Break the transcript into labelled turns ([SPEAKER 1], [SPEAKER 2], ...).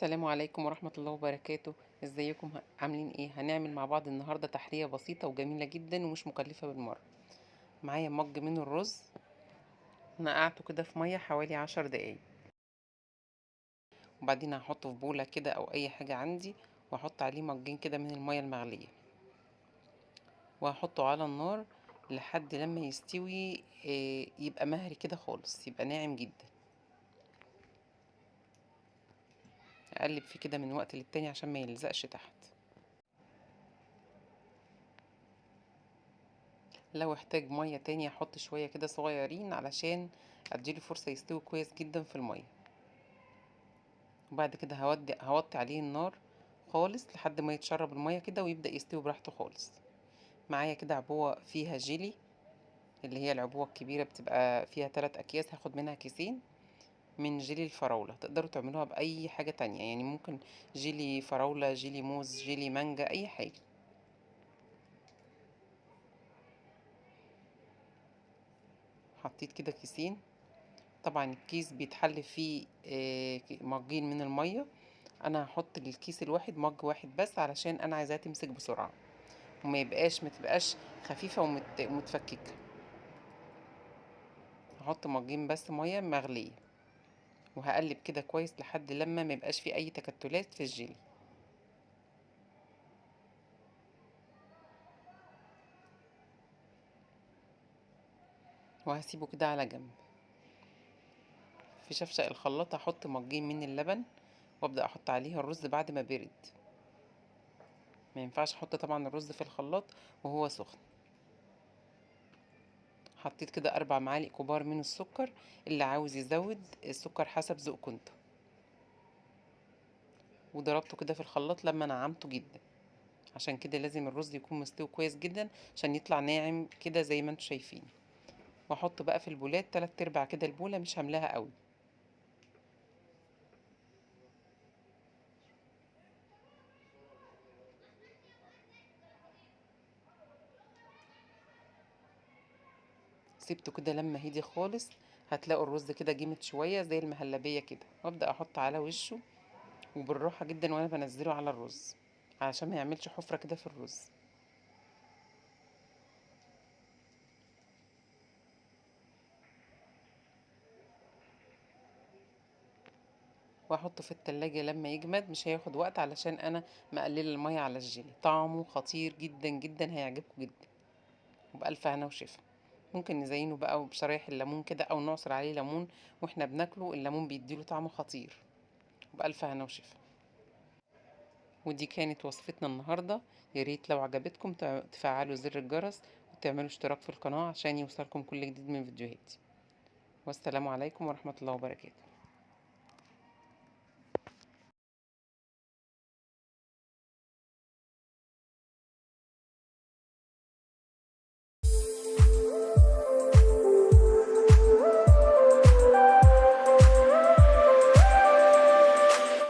[SPEAKER 1] السلام عليكم ورحمة الله وبركاته. ازيكم؟ عاملين ايه؟ هنعمل مع بعض النهاردة تحلية بسيطة وجميلة جدا ومش مكلفة بالمرة. معايا مج من الرز نقعته كده في مية حوالي 10 دقايق، وبعدين هحطه في بولة كده او اي حاجة عندي، واحط عليه مجين كده من المية المغلية، وهحطه على النار لحد لما يستوي، يبقى مهري كده خالص، يبقى ناعم جدا. اقلب فيه كده من وقت للتاني عشان ما يلزقش تحت. لو احتاج مية تاني احط شوية كده صغيرين علشان اديله فرصة يستوي كويس جدا في المية. وبعد كده هوطي عليه النار خالص لحد ما يتشرب المية كده ويبدأ يستوي براحته خالص. معايا كده عبوة فيها جيلي، اللي هي العبوة الكبيرة بتبقى فيها 3 اكياس، هاخد منها كيسين من جيلي الفراولة. تقدروا تعملوها بأي حاجة تانية، يعني ممكن جيلي فراولة، جيلي موز، جيلي مانجا، أي حاجة. حطيت كده كيسين. طبعا الكيس بيتحل فيه مجين من المية. أنا هحط للكيس الواحد مج واحد بس علشان أنا عايزاها تمسك بسرعة وما تبقاش خفيفة ومتفككة. هحط مجين بس مية مغلية، وهقلب كده كويس لحد لما ما يبقاش فيه اي تكتلات في الجيلي. وهسيبه كده على جنب. في شفشق الخلاط هحط مجين من اللبن وابدا احط عليها الرز بعد ما برد. ما ينفعش احط طبعا الرز في الخلاط وهو سخن. حطيت كده 4 معالق كبار من السكر، اللي عاوز يزود السكر حسب ذوقكم انتوا. وضربته كده في الخلاط لما نعمته جدا، عشان كده لازم الرز يكون مستوي كويس جدا عشان يطلع ناعم كده زي ما انتوا شايفين. واحط بقى في البولات 3/4 كده البوله، مش هملاها قوي. سيبته كده لما هدي خالص، هتلاقوا الرز كده جمد شويه زي المهلبيه كده. وابدا احط على وشه وبالراحه جدا وانا بنزله على الرز علشان ما يعملش حفره كده في الرز. واحطه في التلاجة لما يجمد، مش هياخد وقت علشان انا مقلله الميه على الجيلي. طعمه خطير جدا جدا، هيعجبكم جدا، وبألف هنا وشفا. ممكن نزينه بقى بشرايح الليمون كده او نعصر عليه ليمون واحنا بناكله، الليمون بيديله طعم خطير. وبألف هنا وشفا. ودي كانت وصفتنا النهارده. يا ريت لو عجبتكم تفعلوا زر الجرس وتعملوا اشتراك في القناه عشان يوصلكم كل جديد من فيديوهاتي. والسلام عليكم ورحمه الله وبركاته.